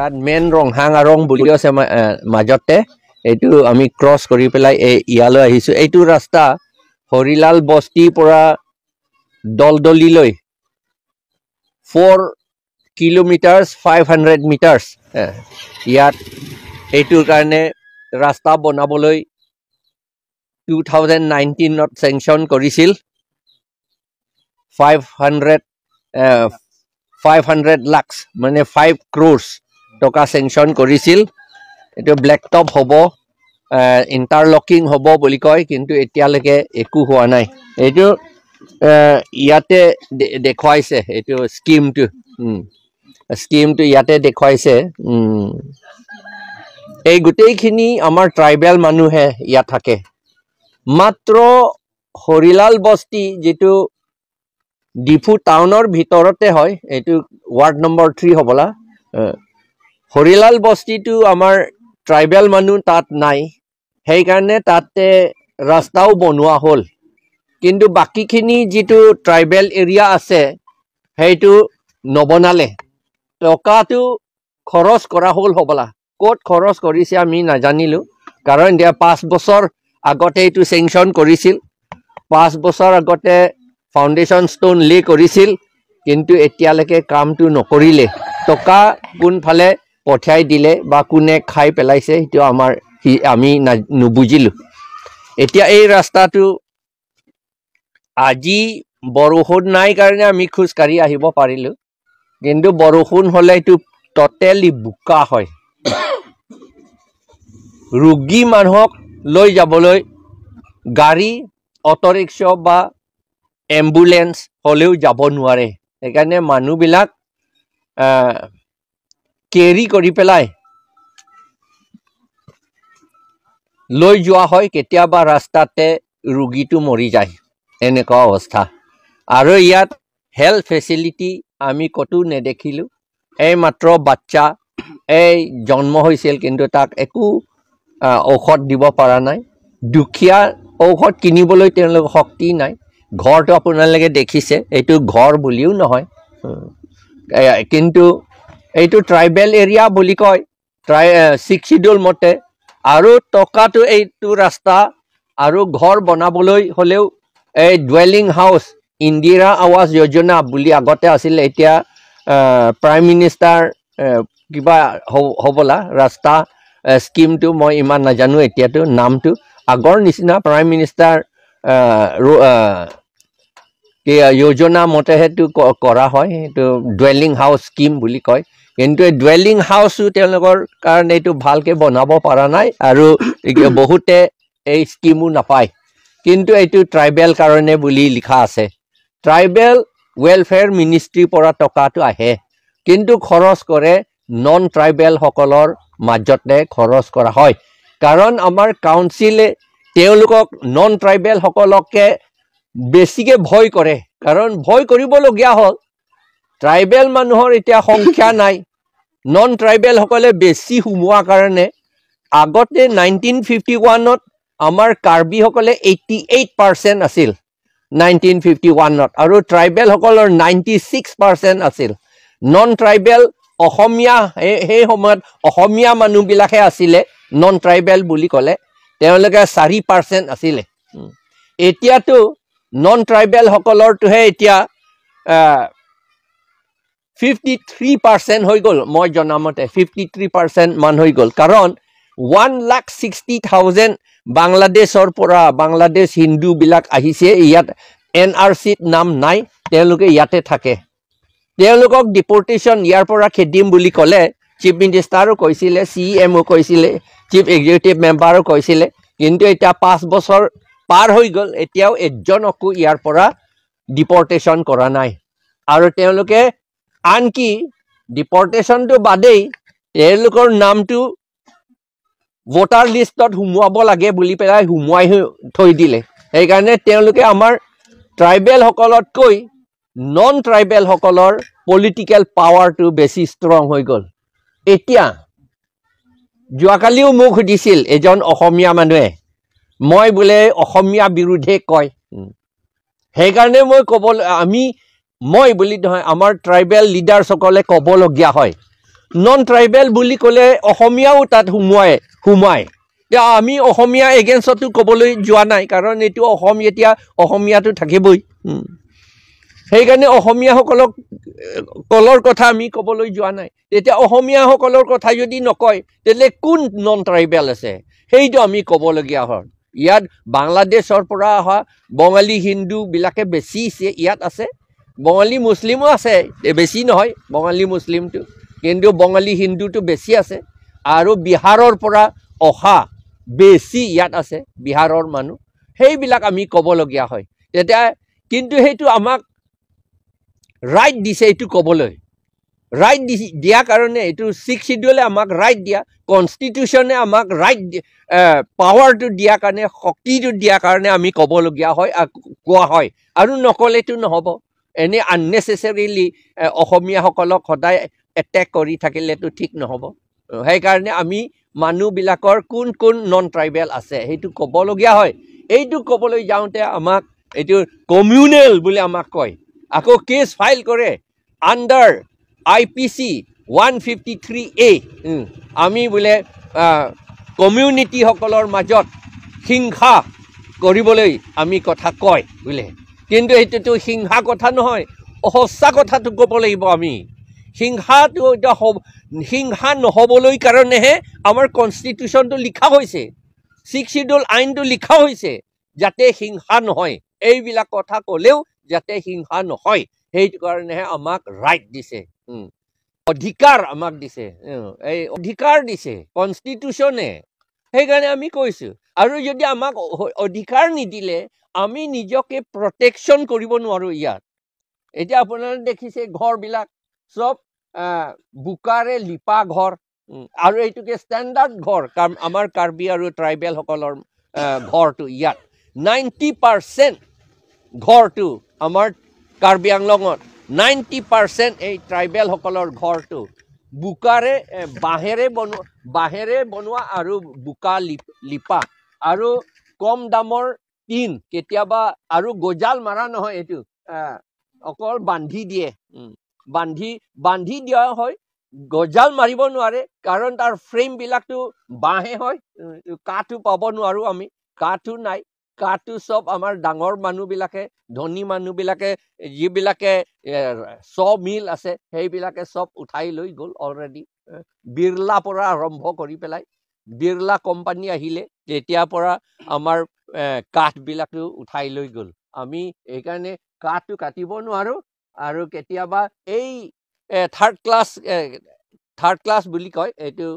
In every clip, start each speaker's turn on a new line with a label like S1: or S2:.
S1: তাত মেইন ৰংহাং আৰং বুলি আছে মাজতে, এইটো আমি ক্ৰছ কৰি পেলাই এই ইয়ালৈ আহিছোঁ। এইটো ৰাস্তা হৰিলাল বস্তিৰ পৰা দলদলিলৈ 4 কিলোমিটাৰ্ছ 500 মিটাৰ্ছ। ইয়াত এইটোৰ কাৰণে ৰাস্তা বনাবলৈ 2019ত চেংচন কৰিছিল 500 লাখছ, মানে 5 ক্ৰ'ৰ্ছ টকা চেংচন কৰিছিল। এইটো ব্লেক টপ হ'ব, ইণ্টাৰলকিং হ'ব বুলি কয়, কিন্তু এতিয়ালৈকে একো হোৱা নাই। এইটো ইয়াতে দেখুৱাইছে, এইটো স্কিমটো, স্কিমটো ইয়াতে দেখুৱাইছে। এই গোটেইখিনি আমাৰ ট্ৰাইবেল মানুহে ইয়াত থাকে। মাত্ৰ হৰিলাল বস্তি যিটো ডিফু টাউনৰ ভিতৰতে হয়, এইটো ৱাৰ্ড নম্বৰ 3 হ'বলা। হৰিলাল বস্তিটো আমাৰ ট্ৰাইবেল মানুহ তাত নাই, সেইকাৰণে তাতে ৰাস্তাও বনোৱা হ'ল। কিন্তু বাকীখিনি যিটো ট্ৰাইবেল এৰিয়া আছে সেইটো নবনালে। টকাটো খৰচ কৰা হ'ল হ'বলা, ক'ত খৰচ কৰিছে আমি নাজানিলোঁ। কাৰণ এতিয়া 5 বছৰ আগতে এইটো চেংচন কৰিছিল, 5 বছৰ আগতে ফাউণ্ডেশ্যন ষ্ট'ন লে কৰিছিল, কিন্তু এতিয়ালৈকে কামটো নকৰিলে। টকা কোনফালে পঠিয়াই দিলে বা কোনে খাই পেলাইছে সেইটো আমি নুবুজিলোঁ। এতিয়া এই ৰাস্তাটো আজি বৰষুণ নাই কাৰণে আমি খোজকাঢ়ি আহিব পাৰিলোঁ, কিন্তু বৰষুণ হ'লে এইটো ট'টেলি বোকা হয়। ৰোগী মানুহক লৈ যাবলৈ গাড়ী, অট'ৰিক্সা বা এম্বুলেঞ্চ হ'লেও যাব নোৱাৰে। সেইকাৰণে মানুহবিলাক কেৰি কৰি পেলাই লৈ যোৱা হয়। কেতিয়াবা ৰাস্তাতে ৰোগীটো মৰি যায়, এনেকুৱা অৱস্থা। আৰু ইয়াত হেল্থ ফেচিলিটি আমি ক'তো নেদেখিলোঁ। এই মাত্ৰ বাচ্চা এই জন্ম হৈছিল, কিন্তু তাক একো ঔষধ দিব পৰা নাই। দুখীয়া ঔষধ কিনিবলৈ তেওঁলোকৰ শক্তি নাই। ঘৰটো আপোনালোকে দেখিছে, এইটো ঘৰ বুলিও নহয়, কিন্তু এইটো ট্ৰাইবেল এৰিয়া বুলি কয় 6 চিডিউল মতে। আৰু টকাটো এইটো ৰাস্তা আৰু ঘৰ বনাবলৈ হ'লেও এই ডুৱেলিং হাউচ ইন্দিৰা আৱাস যোজনা বুলি আগতে আছিলে, এতিয়া প্ৰাইম মিনিষ্টাৰ কিবা হ'বলা ৰাস্তা স্কিমটো মই ইমান নাজানো এতিয়াতো নামটো। আগৰ নিচিনা প্ৰাইম মিনিষ্টাৰ যোজনা মতে সেইটো কৰা হয়, সেইটো ডুৱেলিং হাউচ স্কিম বুলি কয়। কিন্তু এই ডুৱেলিং হাউচো তেওঁলোকৰ কাৰণে এইটো ভালকৈ বনাব পৰা নাই আৰু বহুতে এই স্কিমো নাপায়। কিন্তু এইটো ট্ৰাইবেল কাৰণে বুলি লিখা আছে। ট্ৰাইবেল ৱেলফেয়াৰ মিনিষ্ট্ৰীৰ পৰা টকাটো আহে, কিন্তু খৰচ কৰে নন ট্ৰাইবেলসকলৰ মাজতে খৰচ কৰা হয়। কাৰণ আমাৰ কাউন্সিলে তেওঁলোকক নন ট্ৰাইবেলসকলকে বেছিকৈ ভয় কৰে, কাৰণ ভয় কৰিবলগীয়া হ'ল। ট্ৰাইবেল মানুহৰ এতিয়া সংখ্যা নাই, নন ট্ৰাইবেলসকলে বেছি সোমোৱাৰ কাৰণে। আগতে 1951ত আমাৰ কাৰ্বিসকলে 88% আছিল 1951ত, আৰু ট্ৰাইবেলসকলৰ 96% আছিল। নন ট্ৰাইবেল অসমীয়া সেই সময়ত অসমীয়া মানুহবিলাকহে আছিলে নন ট্ৰাইবেল বুলি ক'লে, তেওঁলোকে 4% আছিলে। এতিয়াতো নন ট্ৰাইবেলসকলৰটোহে এতিয়া 53% হৈ গ'ল, মই জনামতে 53% মান হৈ গ'ল। কাৰণ 1,60,000 বাংলাদেশৰ পৰা বাংলাদেশ হিন্দুবিলাক আহিছে, ইয়াত NRCত নাম নাই, তেওঁলোকে ইয়াতে থাকে। তেওঁলোকক ডিপৰ্টেশ্যন ইয়াৰ পৰা খেদিম বুলি ক'লে, চিফ মিনিষ্টাৰো কৈছিলে, CMO কৈছিলে, চিফ এক্সিকিউটিভ মেম্বাৰো কৈছিলে, কিন্তু এতিয়া 5 বছৰ পাৰ হৈ গ'ল, এতিয়াও এজনকো ইয়াৰ পৰা ডিপৰ্টেশ্যন কৰা নাই। আৰু তেওঁলোকে আনকি ডিপৰ্টেশ্যনটো বাদেই তেওঁলোকৰ নামটো ভোটাৰ লিষ্টত সোমোৱাব লাগে বুলি পেলাই সোমোৱাই থৈ দিলে। সেইকাৰণে তেওঁলোকে আমাৰ ট্ৰাইবেলসকলতকৈ নন ট্ৰাইবেলসকলৰ পলিটিকেল পাৱাৰটো বেছি ষ্ট্ৰং হৈ গ'ল। এতিয়া যোৱাকালিও মোক সুধিছিল এজন অসমীয়া মানুহে, মই বোলে অসমীয়া বিৰোধে কয়। সেইকাৰণে মই ক'ব, আমি মই বুলি নহয়, আমাৰ ট্ৰাইবেল লিডাৰ্ছসকলে ক'বলগীয়া হয়, নন ট্ৰাইবেল বুলি ক'লে অসমীয়াও তাত সোমায়। এতিয়া আমি অসমীয়া এগেইনষ্টতো ক'বলৈ যোৱা নাই, কাৰণ এইটো অসম, এতিয়া অসমীয়াটো থাকিবই। সেইকাৰণে অসমীয়াসকলক কলৰ কথা আমি ক'বলৈ যোৱা নাই। তেতিয়া অসমীয়াসকলৰ কথা যদি নকয়, তেতিয়াহ'লে কোন নন ট্ৰাইবেল আছে সেইটো আমি ক'বলগীয়া হয়। ইয়াত বাংলাদেশৰ পৰা অহা বঙালী হিন্দুবিলাকে বেছি ইয়াত আছে, বঙালী মুছলিমো আছে, বেছি নহয় বঙালী মুছলিমটো, কিন্তু বঙালী হিন্দুটো বেছি আছে। আৰু বিহাৰৰ পৰা অহা বেছি ইয়াত আছে, বিহাৰৰ মানুহ, সেইবিলাক আমি ক'বলগীয়া হয় তেতিয়া। কিন্তু সেইটো আমাক ৰাইট দিছে এইটো ক'বলৈ, ৰাইট দিয়া কাৰণে এইটো ছিক্স চিডিউলে আমাক ৰাইট দিয়া, কনষ্টিটিউশ্যনে আমাক ৰাইট পাৱাৰটো দিয়া কাৰণে, শক্তিটো দিয়া কাৰণে আমি ক'বলগীয়া হয়, কোৱা হয়। আৰু নক'লেতো নহ'ব, এনেই আননেচেচাৰিলি অসমীয়াসকলক সদায় এটেক কৰি থাকিলেতো ঠিক নহ'ব। সেইকাৰণে আমি মানুহবিলাকৰ কোন কোন নন ট্ৰাইবেল আছে সেইটো ক'বলগীয়া হয়। এইটো ক'বলৈ যাওঁতে আমাক এইটো কমিউনেল বুলি আমাক কয়, আকৌ কেছ ফাইল কৰে আণ্ডাৰ IPC 153A। আমি বোলে কমিউনিটিসকলৰ মাজত হিংসা কৰিবলৈ আমি কথা কয় বোলে, কিন্তু সেইটোতো হিংসা কথা নহয়, সঁচা কথাটো ক'ব লাগিব আমি। হিংসাটো এতিয়া হিংসা নহ'বলৈ কাৰণেহে আমাৰ কনষ্টিটিউশ্যনটো লিখা হৈছে, ছিক্স চিডিউল আইনটো লিখা হৈছে, যাতে হিংসা নহয়, এইবিলাক কথা ক'লেও যাতে হিংসা নহয়, সেইটো কাৰণেহে আমাক ৰাইট দিছে, অধিকাৰ আমাক দিছে, এই অধিকাৰ দিছে কনষ্টিটিউশ্যনে, সেইকাৰণে আমি কৈছোঁ। আৰু যদি আমাক অধিকাৰ নিদিলে আমি নিজকে প্ৰটেকশ্যন কৰিব নোৱাৰোঁ ইয়াত। এতিয়া আপোনালোকে দেখিছে ঘৰবিলাক চব বোকাৰে লিপা ঘৰ, আৰু এইটোকে ষ্টেণ্ডাৰ্ড ঘৰ আমাৰ কাৰ্বি আৰু ট্ৰাইবেলসকলৰ ঘৰটো ইয়াত 90% ঘৰটো আমাৰ কাৰ্বি আংলঙত 90% এই ট্ৰাইবেলসকলৰ ঘৰটো বোকাৰে বাঁহেৰে বনোৱা আৰু বোকা লিপা আৰু কম দামৰ টিন, কেতিয়াবা আৰু গজাল মাৰা নহয়, এইটো অকল বান্ধি দিয়ে, বান্ধি দিয়া হয়, গজাল মাৰিব নোৱাৰে কাৰণ তাৰ ফ্ৰেমবিলাকতো বাঁহে হয়, কাঠো পাব নোৱাৰোঁ আমি, কাঠো নাই, কাঠটো চব আমাৰ ডাঙৰ মানুহবিলাকে, ধনী মানুহবিলাকে, যিবিলাকে ছ মিল আছে সেইবিলাকে চব উঠাই লৈ গ'ল অলৰেডি। বিৰলা পৰা আৰম্ভ কৰি পেলাই বিৰলা কোম্পানী আহিলে তেতিয়াৰ পৰা আমাৰ কাঠবিলাকো উঠাই লৈ গ'ল। আমি সেইকাৰণে কাঠটো কাটিব নোৱাৰোঁ। আৰু কেতিয়াবা এই থাৰ্ড ক্লাছ বুলি কয় এইটো,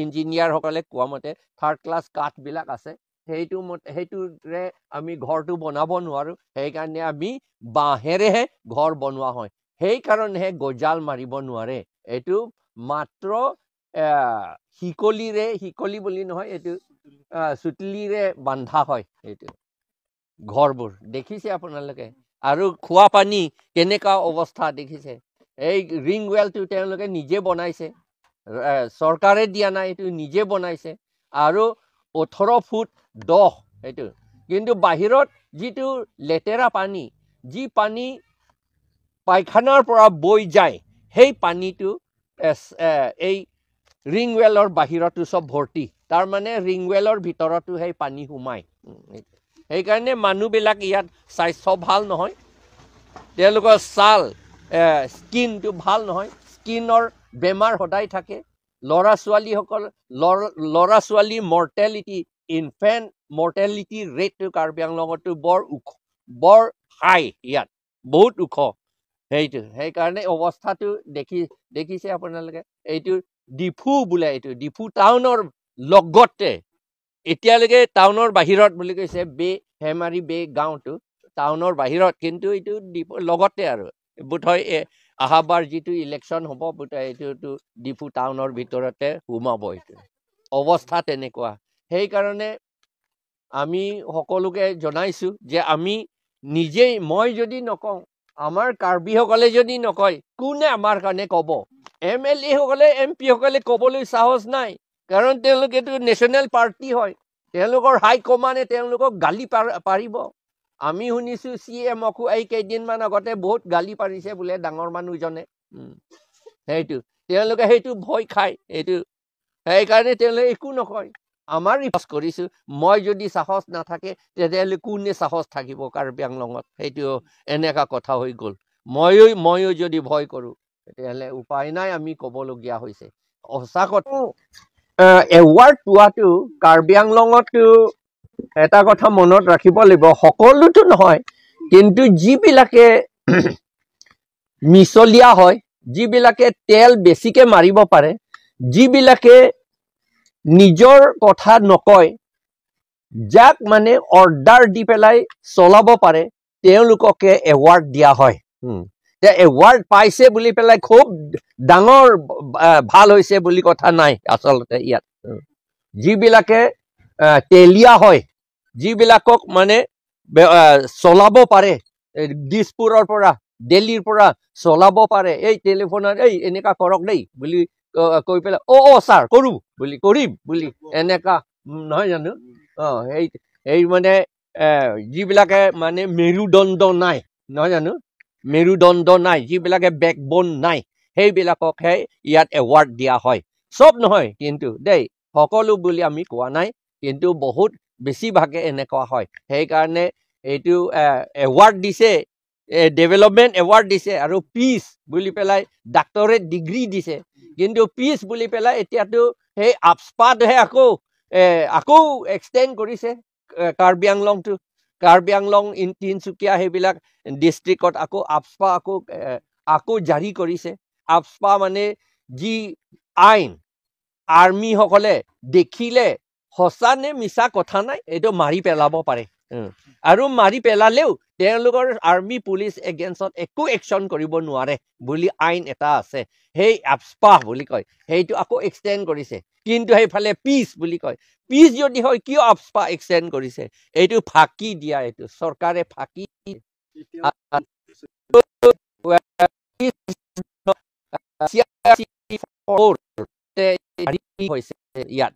S1: ইঞ্জিনিয়াৰসকলে কোৱা মতে থাৰ্ড ক্লাছ কাঠবিলাক আছে, সেইটোৰে আমি ঘৰটো বনাব নোৱাৰোঁ, সেইকাৰণে আমি বাঁহেৰেহে ঘৰ বনোৱা হয়, সেইকাৰণেহে গজাল মাৰিব নোৱাৰে। এইটো মাত্ৰ শিকলিৰে, শিকলি বুলি নহয়, এইটো চুতলিৰে বান্ধা হয় এইটো ঘৰবোৰ, দেখিছে আপোনালোকে। আৰু খোৱা পানী কেনেকুৱা অৱস্থা দেখিছে, এই ৰিং ৱেলটো তেওঁলোকে নিজে বনাইছে, চৰকাৰে দিয়া নাই, এইটো নিজে বনাইছে। আৰু 18 ফুট 10 সেইটো, কিন্তু বাহিৰত যিটো লেতেৰা পানী, যি পানী পায়খানাৰ পৰা বৈ যায়, সেই পানীটো এই ৰিং ৱেলৰ বাহিৰতো চব ভৰ্তি, তাৰমানে ৰিং ৱেলৰ ভিতৰতো সেই পানী সোমায়। সেইকাৰণে মানুহবিলাক ইয়াত স্বাস্থ্য ভাল নহয়, তেওঁলোকৰ ছাল স্কিনটো ভাল নহয়, স্কিনৰ বেমাৰ সদায় থাকে। ল'ৰা ছোৱালীসকল, ল'ৰা ছোৱালী মৰ্টেলিটি, ইনফেণ্ট মৰ্টেলিটি ৰেটটো কাৰ্বি আংলঙতো বৰ হাই, ইয়াত বহুত ওখ সেইটো। সেইকাৰণে অৱস্থাটো দেখিছে আপোনালোকে। এইটো ডিফু বোলে, এইটো ডিফু টাউনৰ লগতে, এতিয়ালৈকে টাউনৰ বাহিৰত বুলি কৈছে, বে হেমাৰী বে গাঁওটো টাউনৰ বাহিৰত, কিন্তু এইটো ডিফু লগতে। আৰু বোধহয় অহাবাৰ যিটো ইলেকশ্যন হ'ব, বোধহয় এইটোতো ডিফু টাউনৰ ভিতৰতে সোমাব। এইটো অৱস্থা তেনেকুৱা। সেইকাৰণে আমি সকলোকে জনাইছোঁ যে আমি নিজেই, মই যদি নকওঁ, আমাৰ কাৰ্বিসকলে যদি নকয়, কোনে আমাৰ কাৰণে ক'ব? এম এল এসকলে, এম পিসকলে ক'বলৈ সাহস নাই, কাৰণ তেওঁলোকেতো নেশ্যনেল পাৰ্টি হয়, তেওঁলোকৰ হাইকমাণ্ডে তেওঁলোকক গালি পাৰিব। আমি শুনিছোঁ চি এমকো এই কেইদিনমান আগতে বহুত গালি পাৰিছে বোলে ডাঙৰ মানুহজনে। সেইটো তেওঁলোকে সেইটো ভয় খায়, এইটো সেইকাৰণে তেওঁলোকে একো নকয়। আমাৰ ৰিপৰ্ট কৰিছোঁ, মই যদি সাহস নাথাকে তেতিয়াহ'লে কোনে সাহস থাকিব কাৰ্বি আংলঙত? সেইটো এনেকুৱা কথা হৈ গ'ল। ময়ো যদি ভয় কৰোঁ তেতিয়াহ'লে উপায় নাই, আমি ক'বলগীয়া হৈছে সঁচা কথা। এৱাৰ্ড পোৱাটো কাৰ্বি আংলঙতো এটা কথা মনত ৰাখিব লাগিব, সকলোতো নহয়, কিন্তু যিবিলাকে মিছলীয়া হয়, যিবিলাকে তেল বেছিকে মাৰিব পাৰে, যিবিলাকে নিজৰ কথা নকয়, যাক মানে অৰ্ডাৰ দি পেলাই চলাব পাৰে, তেওঁলোককে এৱাৰ্ড দিয়া হয়। এৱাৰ্ড পাইছে বুলি পেলাই খুব ডাঙৰ ভাল হৈছে বুলি কথা নাই আচলতে। ইয়াত যিবিলাকে তেলীয়া হয়, যিবিলাকক মানে চলাব পাৰে, দিছপুৰৰ পৰা, দিল্লীৰ পৰা চলাব পাৰে, এই টেলিফোনত এই এনেকা কৰক দেই বুলি কৈ পেলাই, অ অ ছাৰ কৰোঁ বুলি, কৰিম বুলি, এনেকা নহয় জানো? সেই মানে যিবিলাকে মানে মেৰুদণ্ড নাই, নহয় জানো? মেৰুদণ্ড নাই, যিবিলাকে বেকবন নাই, সেইবিলাককহে ইয়াত এৱাৰ্ড দিয়া হয়। চব নহয় কিন্তু দেই, সকলো বুলি আমি কোৱা নাই, কিন্তু বহুত বেছিভাগে এনেকুৱা হয়। সেইকাৰণে এইটো এৱাৰ্ড দিছে, ডেভেলপমেণ্ট এৱাৰ্ড দিছে আৰু পিচ বুলি পেলাই ডাক্তৰেট ডিগ্ৰী দিছে। কিন্তু পিচ বুলি পেলাই এতিয়াতো সেই আফস্পাতহে আকৌ এক্সটেণ্ড কৰিছে কাৰ্বি আংলংটো, কাৰ্বি আংলং, ইন তিনিচুকীয়া সেইবিলাক ডিষ্ট্ৰিক্টত আকৌ আফস্পা আকৌ জাৰি কৰিছে। আফস্পা মানে যি আইন আৰ্মিসকলে দেখিলে সঁচা নে মিছা কথা নাই, এইটো মাৰি পেলাব পাৰে। আৰু মাৰি পেলালেও তেওঁলোকৰ আৰ্মি পুলিচ এগেইনষ্টত একো একশ্যন কৰিব নোৱাৰে বুলি আইন এটা আছে, সেই আফস্পা বুলি কয়, সেইটো আকৌ এক্সটেণ্ড কৰিছে। কিন্তু সেইফালে পিচ বুলি কয়, পিচ যদি হয় কিয় আফস্পা এক্সটেণ্ড কৰিছে? এইটো ফাঁকি দিয়া, এইটো চৰকাৰে ফাঁকি হৈছে ইয়াত।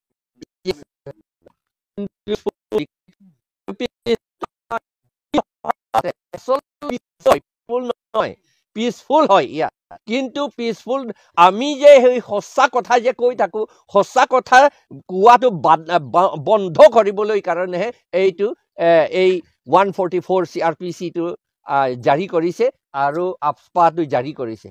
S1: পিচফুল হয় ইয়াত, কিন্তু পিচফুল আমি যে সেই সঁচা কথা যে কৈ থাকো, সঁচা কথা কোৱাটো বন্ধ কৰিবলৈ কাৰণেহে এইটো এই 144 CrPCটো জাৰি কৰিছে আৰু আফস্পাটো জাৰি কৰিছে।